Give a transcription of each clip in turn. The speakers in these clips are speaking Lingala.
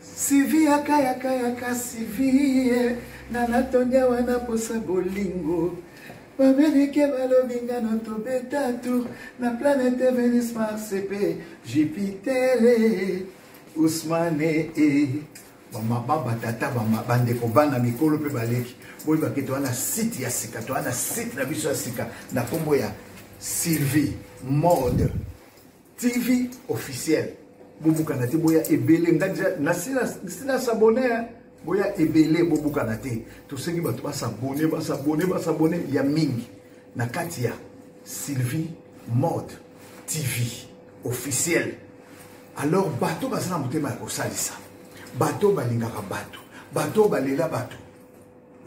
Sylvie yaka yaka yaka Sylvie nga natondi awa na posa bolingo bamelike balobi nga no tobeta tour na planète Venus Mars pe Jupiter Ousmane e bamama batata bandeko bana mikolo mpe baleki boyebake toa na site ya sika toa na site na biso ya sika na nkombo ya Sylvie Mode TV officiel bobukana te boya ebele nga deja nasi na s'abonne boya ebele bobukana te tosengi bato basabone basabone basabone ya mingi na kati ya Sylvie Mode TV officiel alors bato baza na motema ya kosalisa bato balingaka bato bato balela bato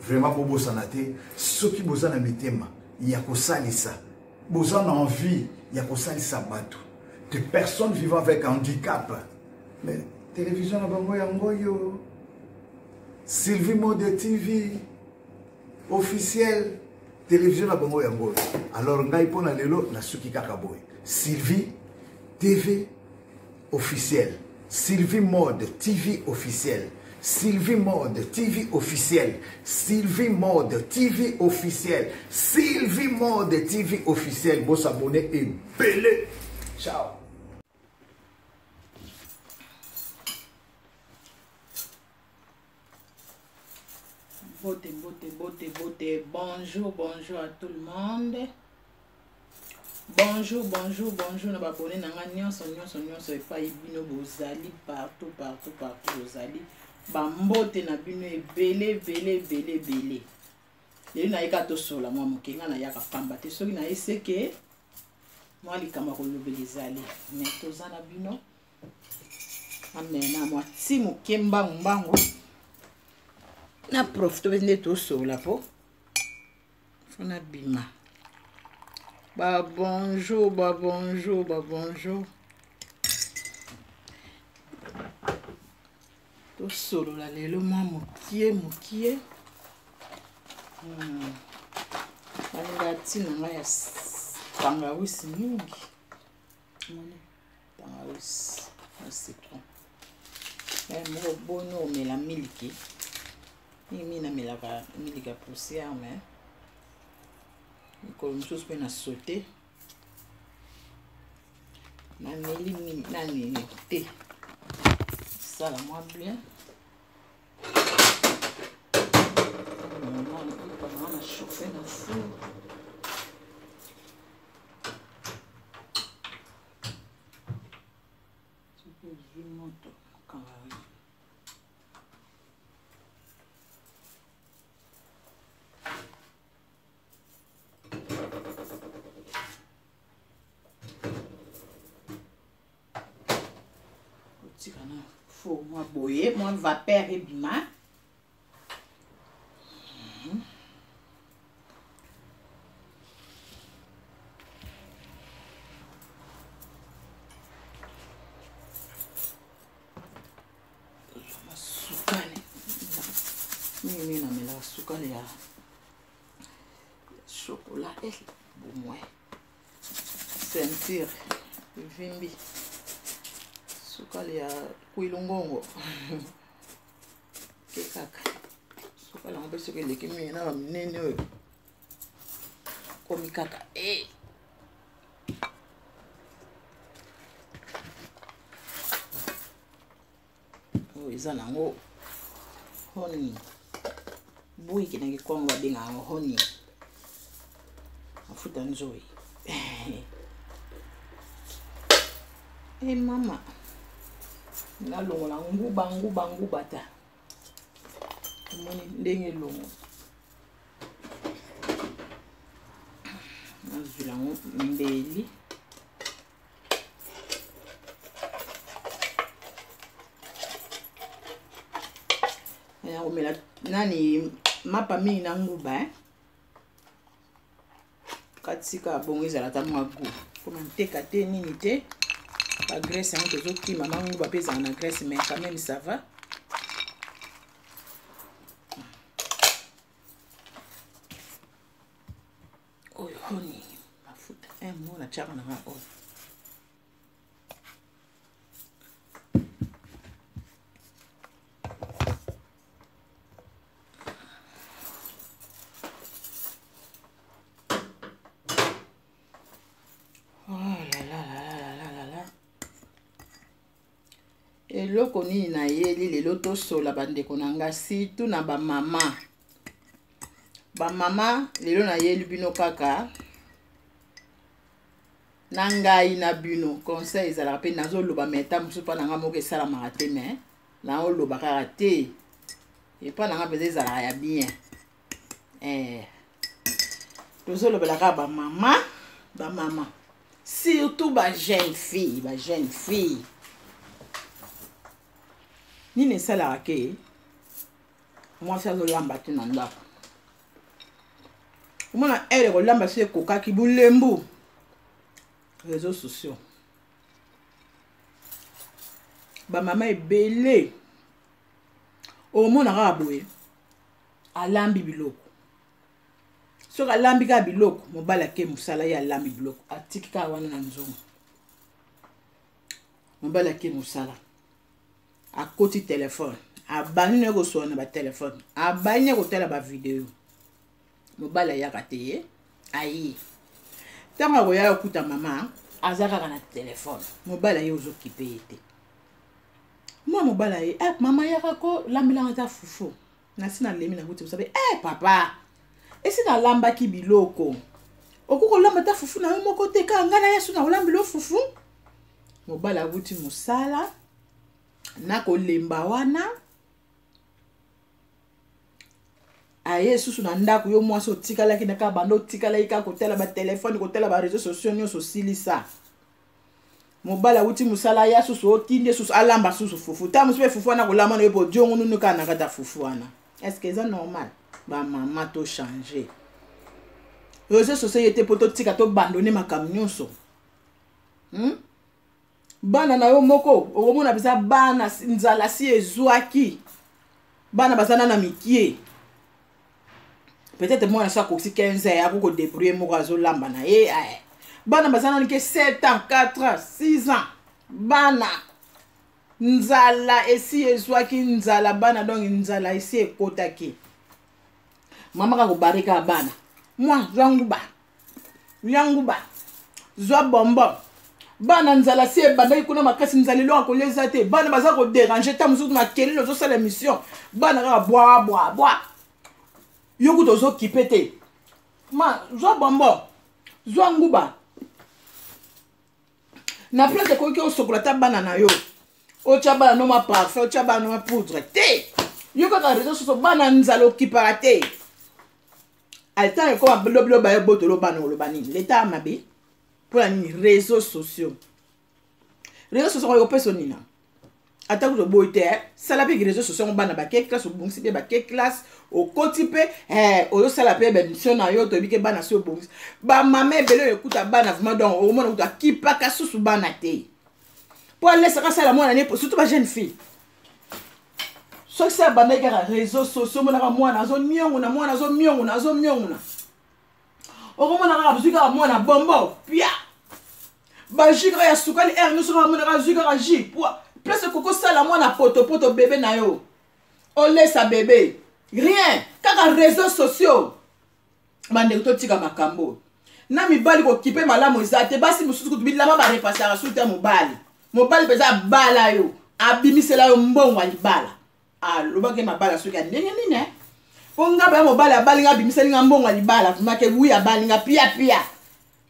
vraiment bobosana te soki boza na mitema ya kosalisa boza na envie ya kosalisa bato de personnes vivant avec handicap mais télévision na bango yango oyo sylvie mode tv officiel télévision na bango yango oyo alors ngai mpo na lelo nasuki kaka boye sylvie tv officiel Sylvie Mode TV officiel Sylvie Mode TV officiel Sylvie Mode TV officiel Sylvie Mode TV officiel Bo s'abonner et belé Ciao. Bote, bote, bote, bote. Bonjour, bonjour à tout le monde. Bonjour, bonjour, bonjour na babone na nga nyonso nyonso nyonso epai bino bozali partout partout partout bozali bambote na bino ebele ebele ebele ebele lelo nayeka tosola mwa moke nga nayaka pamba te soki naye seke mwa likambo ya kolobela ezali me toza na bino amena mwa ti moke mbangu mbangu na profite nde tosola mpo fo nabima ba bonjour ba bonjour ba bonjour tosolola lelo mwa mokie mokie hmm. balinga ntina ngai ya tangawisi mingi moni tangawisi na citron moko boni omela miliki mingi mingi namelaka miliki ya poussière mais mikolo mosusu mpe na saute nameli nani te sala mwa bien na chauffe na four. Soki ozwi moto okanga otika na four mwa boye mwa vapeur ebima. Sukali mingi mingi namelaka sukali ya chocolat eh, bomwe ceinture evimbi sukali ya kwilungongo ke kaka sukali yango mpe soki eleki mingi na baminene oyo komi kaka e eh. Oyo eza nango honey bwiki na kikongo babenga yango honey mafuta nzoi e eh, mama nalongola nguba nguba nguba ta omoni ndenge elongo nazwila yango mbeli nakomela nani mapa mingi na nguba eh? Katika bongo ezala ata mwa gout mpona nteka te nini te bagrese yango tozokima ma nguba mpe ezala na grese mais quand même ça va. Oyo honi mafuta eh, mo natiaka na nga oyo Eloko nini nayeli lelo tosola bandeko na nga surtout na bamama. Bamama lelo nayeli bino kaka na ngai na bino conseil ezalaka mpe nazoloba me ata mosusu mpa na ngai moko esalamaka te me naoloba kaka te epa na ngai mpenza ezalaka ya bien eh. Tozolobela kaka bamama, bamama surtout ba jeune fille, ba jeune fille. Nini esalaka ke mwasi azolamba te na ndako? Omona ere kolamba so ekokaki bulembu réseaux sociaux. Bamama ebele omona kaka boye alambi biloko. Soki alambi kaka biloko, mobali ake mosala, ye alambi biloko atiki kaka wana na nzongo. Mobali ake mosala, akoti telefone, abandi naye kosola na batelefone, abandi naye kotala bavideo. Mobali ayaka te, ye aye ntango akoya okuta mama aza kaka na telefone. Mobali aye, ozokipe ye te. Mwa mobali aye, eh, mama yaka kolambelanga ata fufu, nasi nalemi nakuti mosabe. Eh, papa, esi nalambaki biloko, okoki kolamba ata fufu na yo moko te? Kaka ngai na yesu na kolambela yo fufu? Mobali awuti mosala na kolemba wana, aye susu na ndako, yo mwasi otikalaki na kaka banda otikalaki kaka kotala batelefone, kotala bareseau sociaux nyonso osilisa. Mobali awuti mosala, aya susu, otindi susu alamba susu fufu. Ta mosusu mpe fufu wana kolamba na yo mpo diongo nunu kaka na kati ya fufu wana. Est ce que eza normal? Bamama, tochange réseau sociaux ye te mpo totika tobandone makambo nyonso, Bana na yo moko okomona mpenza bana nzala si ezwaki bana, baza nana mikie. Peut-être mwana so akokisi 15 ans, akoki kodébrouiller moko, azolamba na ye. Bana baza nanu ke 7 ans, 4 ans, 6 ans, bana nzala esi ezwaki nzala bana, donc nzala esi ekotaki. Mama kaka kobare kaka bana: mwa zwa nguba, lia nguba, zwa bonbon. Bana nzala si ebandaki kuna makasi, nzala eloko kolia eza te, bana baza kodéranger. Ta mosusu makelele, ozosala émission, bana kaka bwa bwa bwa, yo kuta ozokipe te. Ma zwa bonbon, zwa nguba. Na place ekoki osokola ta bana na yo, otya bana no ma parfum, otya bana no ma poudre te, yo kaka réseau sociaux. Bana nzala, okipaka te. Ata ekoma lobilo bayo botolo bana, oloba nini? Leta mabe mpona nini? Réseaux sociaux, réseaux sociaux ekopesa nini? Ata kutu oboyi te, sala mpe réseau sociaux yango. Bana bake classe, obongisi mpe bake classe, okoti mpe ozosala mpe bamission na yo. Toyebi ke bana si obongisi. Bamama ebele oyo ekuta bana vraiment, donc okomona kutu akipaka susu bana te mpo alesaka asala mwana ne, surtout bajeune fille. Soki se abandaki kaka réseau sociaux, omonaka mwana azonionguna, mwana azonionguna, azonionguna. Okomona kaka bozwi kaka mwana bonbon, pia bajus kaka ya sukali aire nyonso, kaka monaka zwi kaka jus pwa place okokosala mwana potopoto bebe na yo, olesa bebe, rien, kaka réseaux sociaux. Bandeko, totika makambo na mibali kokipe malamu eza te. Basi mosusu kutu bilamba barepasaka susu te. Mobali, mobali mpenza abala yo, abimisela yo mbongo ya libala, alobaki mabala soki ya ndenge nini? Mpo nga baya mobali abalinga, abimiseli nga mbongo ya libala, vumake wi abalinga pia pia.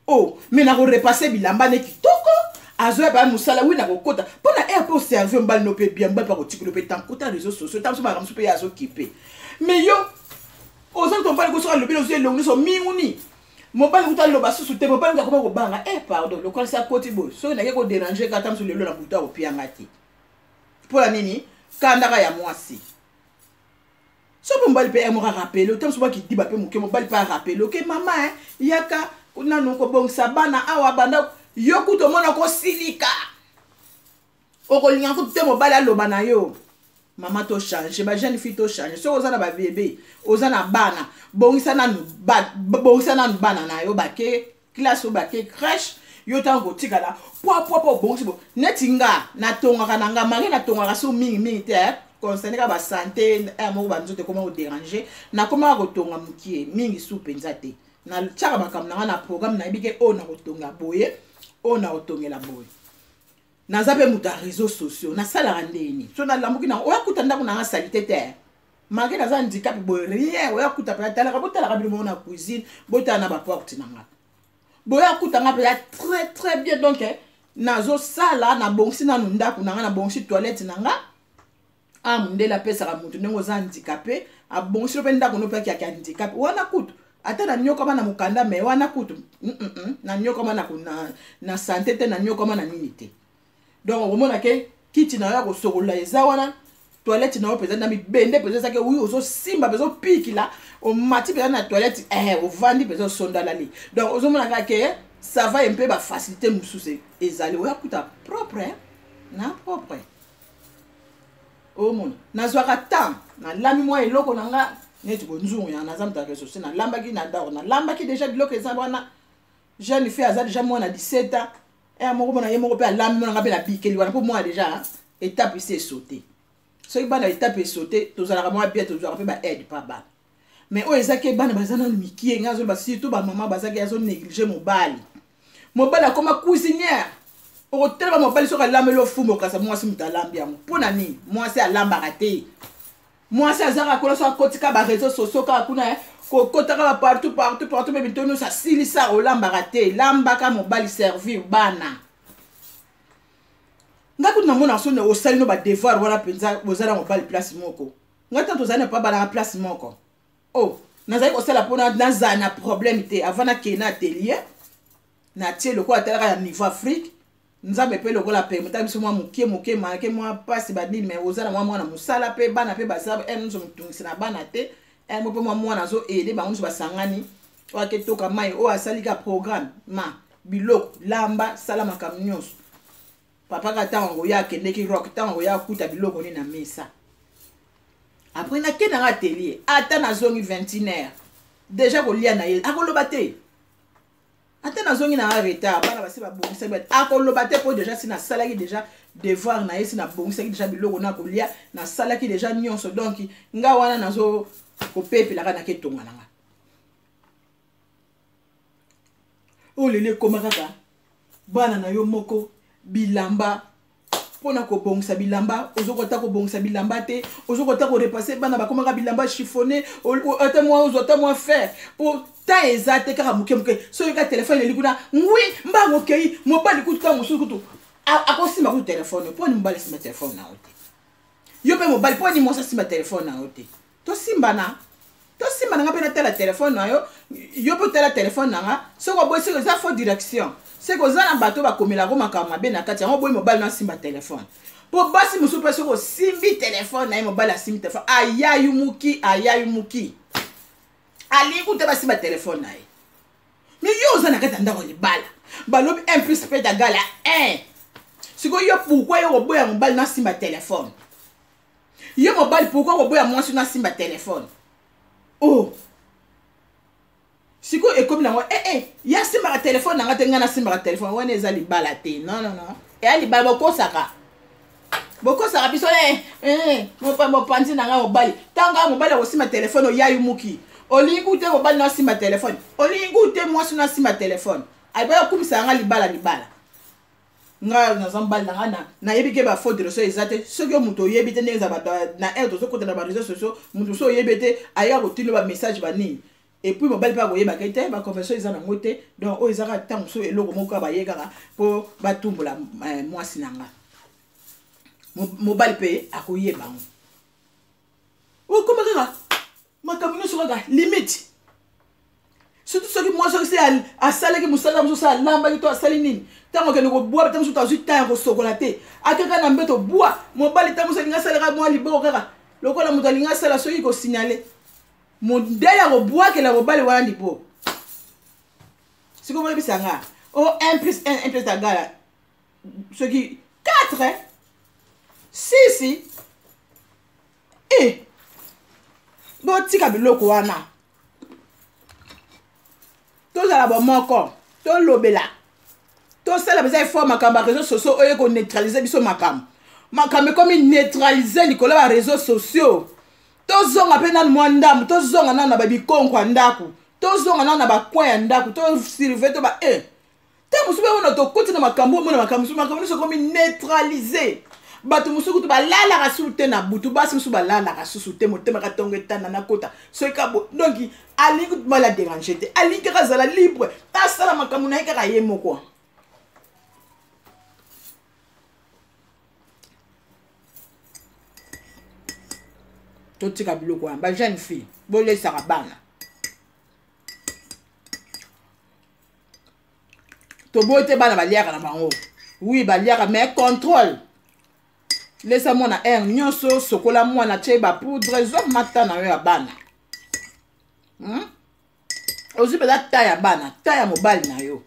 Oh, me nakorepase bilamba ne kitoko, azoya baya mosala wi nakokota mpo na aire mpe oserve mobali no mpe bien. Mobali mpe akotikelo mpe tan kota réseau sociaux, ta mosusu makambo mosusu mpe ye azokipe. Mais yo oza kuta mobali kosoki alobi, ozwi elongi nyonso minguni. Mobali kuta aloba susu te, mobali kuta akoma kobanga: eh, pardon, lokola si akoti boye, soki nake kodéranger kata mosusu lelo na butu, akopianga te. Mpo na nini? Kandaka ya mwasi. So mpe mobali mpe moko arappeler, ota mosusu bakidiba mpe moke, mobali mpe arappeler: oke mama, yaka nanu kobongisa bana awa. Banda yo kutu omona kosilika, okolinga kutu te mobali aloba na yo. Mama, tochange. Bajeune fille, tochange. Soki oza na babebe, oza na bana, bongisa nanu, bongisa nanu bana na yo bake classe oyo bake crèche. Yo ntango kotikala pwa pwa pwa, obongisi bo. Neti nga natongaka na nga mari, natongaka so mingimingi te, concerne kaka basanté moko, banzoto ekoma kodéranger, nakomaka kotonga mokie mingi su mpenza te. Natiaka makambo na nga na programme, nayebi ke oyo nakotonga boye, oyo nakotongela boye. Naza mpe moto ya réseaux sociaux, nasalaka ndeni so nalamuki na oya kuta ndako nanga salite te, malgré naza handicap boye, rien. Oya kuta mpe atalaka, botalaka bino moko na cuisine, botala na baporte na nga, boya kuta nga mpenza très très bien. Donc nazosala, nabongisi nanu ndako na nga, nabongisi toilette na nga. A mondele apesaka moto ndenge oza handicapé, abongisi mpe ndako no mpe akiaki handicapé wana. Kutu ata nanyokama na mokanda, me wana kutu nanyokama na santé te, nanyokama na nini te. Donc okomona ke kiti na yo ya kosokola eza wana, toilette na yo mpenza na mibende mpenza ezaki wi, ozosimba mpenza, opikila, omati mpenza na toilette, ovandi mpenza, osondalali. Donc ozomona kaka ke ça va mpe bafacilité mosusu ezali, oya kuta propre na propre. Omona nazwaka temps, nalami mwa eloko na nga neti bonzungu ya naza moto ya réseau, nalambaki na dor, nalambaki déjà biloko eza wana. Jeune fille aza déjà mwana 17 ans, ere moko mona ye moko mpe alambi, mona nga mpe nabikeli wana mpo mwana déjà étape esi esaute. Soki bana étape esaute, tozalaka mwa bien, tozwaka mpe baaide pa bana. Mais oyo ezaki bana baza nanu mikie, ngai azoloba surtout bamama bazaki azonéglige mobali. Mobali akoma cuisinière, okotelema mobali soki alambeli ofumba, okasa mwasi moto alambi yango. Mpo na nini mwasi alambaka te? Mwasi azaka kuna, so akotika baréseau sociaux kaka kuna, kokotaka ba partout partout partout, mpe binto nyonso asilisa. Olambaka te, lambaka mobali, servir bana. Ngai kutu namona so osali no badevoir wana mpenza, boza na mobali place moko. Ngai ntango tozali na pa balaka place moko, oh, nazali kosala mpona nazala na problème te. Avant nakende na atelier, natie lokola atalaka ya niveau Afrique, Nzambe mpe lokola permetaka biso mwa moke moke, make mwa mpasi banini, me oza na mwa mwana mosala mpe bana mpe baza nyonso, motungisi na bana te. Mo mpe mwa mwana azo aide bango nyonso, basangani, oyo aketoka mai, oyo asali ka programme ma biloko, lamba, sala makambo nyonso. Papa ka ntango akoya, akendeki rock, ntango akoya akuta biloko nini na mesa. Après nakende nanga atelier, ata nazongi 21 heures déjà, kolia na ye akoloba te. Ata nazongi na retard, bana basi babongisaki, akoloba te, mpo déjà si nasalaki déjà devoir na ye, si nabongisaki déjà biloko na kolia, nasalaki déjà nyonso. Donc nga wana nazo kopepelaka, naketonga na nga. Oyo lelo ekoma kaka bana na yo moko bilamba, mpona kobongisa bilamba ozokota kobongisa bilamba te, ozokota korepasser. Bana bakomaka bilamba chiffonné, ata mwa ozwa ata mwa fer po ta eza te, kaka moke moke. Soki ka telefone eli kuna ngwi, mbango okei. Mobali kutu ta mosusu kutu akosimba kutu telefone. Mpo ni mobali asimba telefone na yo te, yo mpe mobali, mpo ni mwasi asimba telefone na yo te? Tosimbana, tosimba na nga mpe natala telefone na yo, yo mpe otala telefone na nga. Soki oboyi, soki eza faux direction, seke oza na bato bakomelako makambo mabe na kati yango. Oboyi mobali no asimba telefone, mpo basi mosusu mpe soki osimbi telefone na ye, mobali asimbi telefone, ayayumuki, ayayumuki, alingi kuta basimba telefone na ye. Me yo oza na kati ya ndako ya libala, balobi 1 plus mpe tagala 1. Sikoyo yo, pourquoi yo koboya mobali no asimba telefone? Yo mobali, pourquoi koboya mwasi no asimba telefone? Oh, sikoyo ekomi nango ye asimbaka telefone na nga te, ngai nasimbaka telefone. Wana eza libala te. Non, non, non, eya libala. Bokosaka, bokosaka biso. Mopanzi na ngai mobali, ntango ngai mobali akosimba telefone, oyayumuki, olingi te mobali no asimba telefone, olingi te mwasi no asimba telefone. Alibaya okumisa nga libala, libala. Ngai naza mobali na ngai, nayebi ke bafaux direction eza te. Soki yo moto oyebi te ndenge eza bato na aire, tozokota na baréseau sociaux, moto mosusu oyebi te, ayaka kotinda bamessage banini. Et puis mobali mpe akoyebaka te, baconversion eza nango te. Donc oyo ezaka ntango mosusu eloko moko kaka baye kaka mpo batumbola mwasi na nga. Mobali mpe akoyeba yango. Okoma kaka makambo nyonso kaka limite, surtout soki mwasi soki se asalaki mosala mosusu, alambaki to asali nini, ntango akende kobwa, ntango mosusu azwi temps ya kosokola te, akeka na mbeto bwa. Mobali ntango mosusu alingi asalaka mwa liboko kaka lokola moto alingi asala, soki kosignale modele ya kobwakela mobali wana liboko. Sikoyo boyebisa nga, o 1 plus 1, 1 plus agala soki 4, 6. E botika biloko wana, tozala bomoko, tolobela, tosala mpenza effort. Makambo ya réseau sociaux oyo ekoneutralize biso, makambo ekomi neutralize likolo ya baréseau sociaux. Tozonga mpe nanu mwa ndambu, tozonga nanu na babikonko ya ndako, tozonga nanu na bacoin ya ndako, tosurveille to ba. Ntango mosusu mpe wana tokoti na makambo, omona makambo mosusu, makambo nyonso ekomi neutralise. Bato mosusu kutu balalaka susu te na butu, basi mosusu balalaka susu te, motema katongo etanda nakota soki kabo. Donc alingi kutu mobali aderange te, alingi kaka azala libre, asala makambo na ye kaka ye moko. Totika biloko wana, ba jeune fille bolesaka bana. Toboyi te, bana baliaka na bango, oui, baliaka, mais contrôle. Lesa mwana aire nyonso, sokola mwana, tie bapoudre, zwa mata na yo ya bana, Ozwi mpenza ta ya bana, ta ya mobali na yo.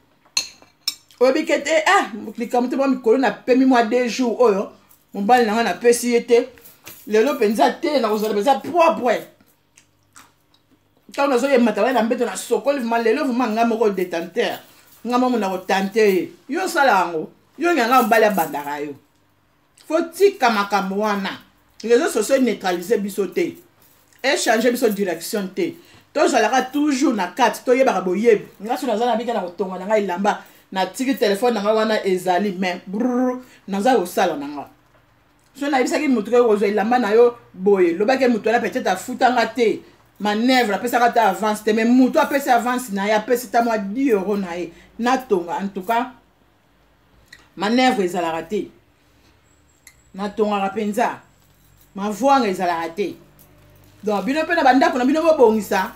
Oyebi ke te, ah, likambo te, mwa mikolo napemi mwa 2 jours oyo mobali na ngai napesi ye te. Lelo mpenza te, nakozala mpenza propre. Ntango nazoyemata wana na mbeto, nasokoli vraiment lelo, vraiment ngai moko détenteur, ngai moko na kotante ye. Yo osala yango, yo nyanga mobali abandaka yo. Fo tika makambo wana. Réseau sociaux neutralise biso te, échange biso direction te. Tozalaka toujours na kati, toyebaka boyebi. Nga so naza na bika na kotonga na ngai elamba, natiki telefone na ngai wana ezali, mais brr, naza kosala na nga. So nayebisaki motu kaka kozwa elamba na yo boye, lobaki motu wana peut-être afutanga te, manœuvre apesaka ta avance te, mais motu apesi avance na ye, apesi ta mwa 10 euro na ye, natonga. En tout cas manœuvre ezalaka te, natongaka mpenza, mavwanga ezalaka te. Donc bino mpe na bandako na bino bobongisa,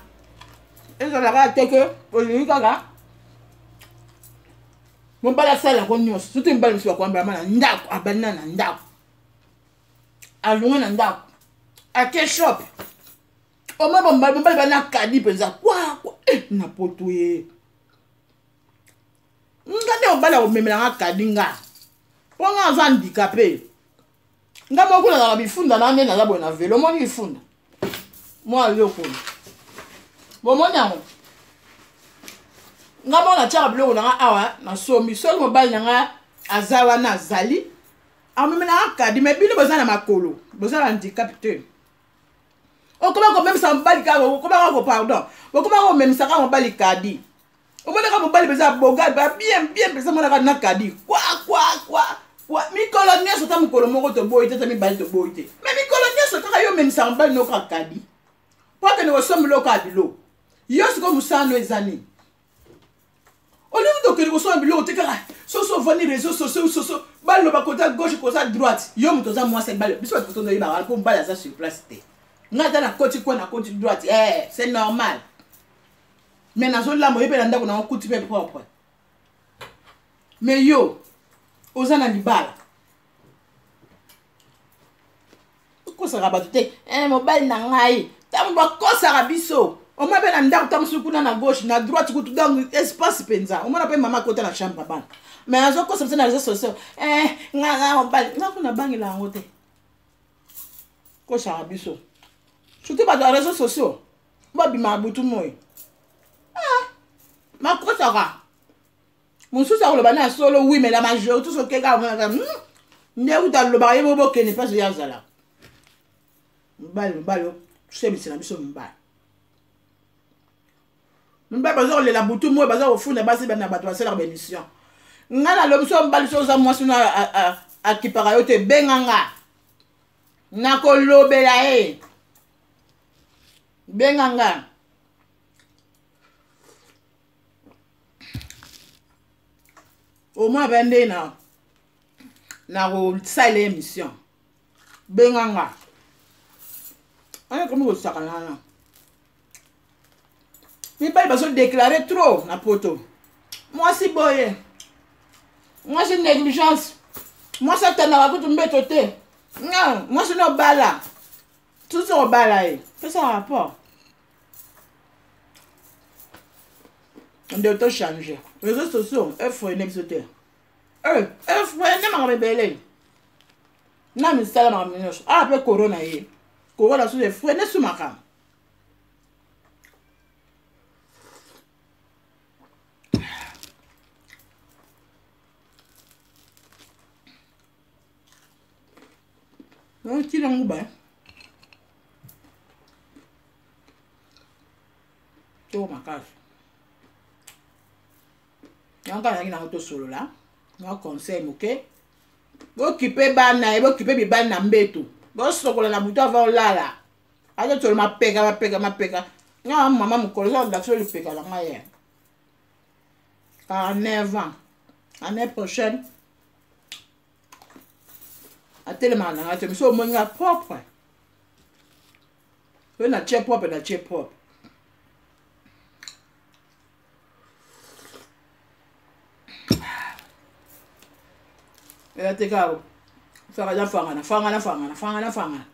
ezalaka te ke olingi kaka mobali asalelako nyonso. Surtout mibali mosusu bakoambelama na ndako, abandi na ndako, alongwe na ndako, ake shop, omoi mobali bana kadi mpenza kwakwa eh, na poto ye. Nga nde mobali akomemelanga kadi, nga mpo nga aza handicapé. Nga moko nazalaka bifunda na nde naza boye na velo. Omoni bifunda mwa lokolo, bomoni yango. Nga moko natiaka biloko na nga awa, nasombi. Soki mobali na nga aza wana, azali amemelanga kadi. Mais bino boza na makolo, boza na handicap te, okoma komemisa mobali kaka, okoma kaka, pardon, okoma komemisa kaka mobali kadi. Omonaka mobali mpenza boga ba bien bien mpenza, omonaka na kadi kwa kwa kwa kwa mikolo nyonso. Ata mokolo moko toboyi te, ata mibale toboyi te, mais mikolo nyonso kaka yo omemisaka mobali no kaka kadi mpo akende kosomba biloko ya biloko. Yo sikoyo mosala no eza nini? Olingi tokende kosomba biloko te, kaka soso ovandi réseau sociaux, soso baloba kota gauche, kota droite. Yo moto oza mwasi, bale biso bato tondo oyebaka mpo mobali aza sur place te. Ngai ata nakoti kwa, nakoti droite, eh, c'est normal. Mais nazolamba, oyebi na ndako nango kuti mpe propre. Mais yo oza na libala, okosaka bato te. Eh, mobali na ngai, ntango bakosaka biso, omona mpe na ndako, ntango mosusu kuna na gauche, na droite kutu, donc espace mpenza. Omona mpe mama akota na chambre ya bana, mais azokosa biso na réseau sociaux. Eh, nga na mobali nga kuna bangela yango te. Kosaka biso, surtout bato ya réseau sociaux babimaka butu moi. Ah, makosaka mosusu akoloba na solo, oui, mais la majorité soki kaka omonaka nde kuta alobaka ye mo bokende mpasi ye azala mobali. Mobali osebisi na biso, mobali, mibali baza kolela butu moi, baza kofunda basi na bato basalaka baémission. Ngai nalobi, so mobali, so oza mwasi no akipaka yo te, benga nga, nakolobela ye. Benga nga. Omona mpe nde na nakosala émission, benga nga. Wana komi kosakana wana, mibali bazodeklare trop na poto. Mwasi boye, mwasi négligence, mwasi atandaka kutu mbeto te. Non, mwasi no bala tutu obala ye, pesa rapport nde tochange. Réseau sociaux efreine biso te, efreine makambo ebele na misala, makambo nyonso. Awa mpe corona ye, corona susu efreine su makambo. Ntina nguba to makasi. Yango kaka nazalaki nango tosolola mwa conseil moke. Bokipe bana ye, bokipe mibali na mbeto, bosokola na butu avant olala. Azotolo mapeka mapeka mapeka. Nga mama mokolo oza kolakisa lipeka na ngai ye 49 ans, année prochaine atelemaka na ngai te. Miso omoni nga propre oyo na tie propre, na tie propre. Eza te kaka fangana fangana fangana fangana fangana fangana.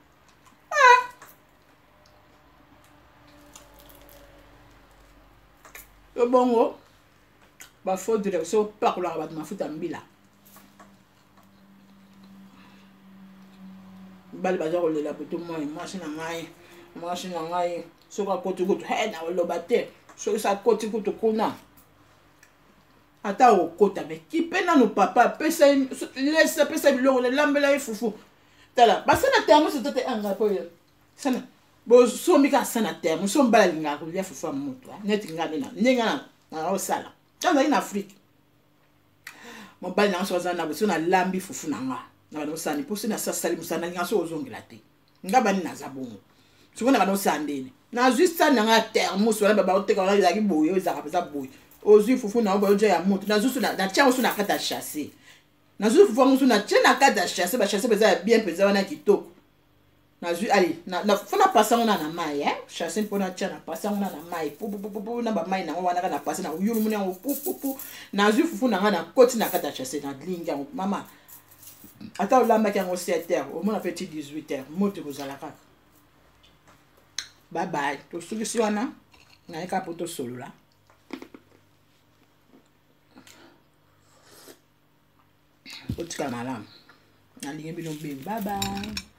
Yo bongo bafaux direction, opakolaka bato mafuta mbila, mibali baza kolela butu moi. Mwasi na ngai, mwasi na ngai, soki akoti kutu he nakoloba te. Soki sa akoti kutu kuna, ata okota me kipe nanu papa, pesa lesa, pesa biloko, lambela ye fufu. Tala basala thermos te te anga po sana bosombi kaka sana thermos. So mobali alingaka kolia fufu ya moto neti nga nde ndenge naosala ntango nazali na Afrique. Mobali nanga soki aza na boso, nalambi fufu na nga na bana osani mpo soki nasasali mosala, nalinga soki ozongela te. Nga bani naza bongo, sikoyo na bana osala ndeni, nazwi sani na nga ya thermos wana baoteka wana, ezalaki boye, oyo ezalaka mpenza boye. Ozwi fufu na yo boye, oja ya moto, nazwi so natia yango so na kati ya chasse. Nazwi fufu yango so natie na kati ya chasse, bachasse mpenza ya bien mpenza wana ya kitoko. Nazwi ale fo napasa yango na na mai chasse mpo natia, napasa yango na na mai pupupupu na bamai nango wana kaka napase na yulumuni yango pupupu. Nazwi fufu na ngai, nakoti na kati ya chasse, nalingi yango. Mama, ata olambaki yango 7 heures, omona mpe ti 18 heures moto ekozala kaka. Babaye, tosukisi wana, naye kaka mpo tosolola. Otika malamu, nalingi bino be. Bye bye.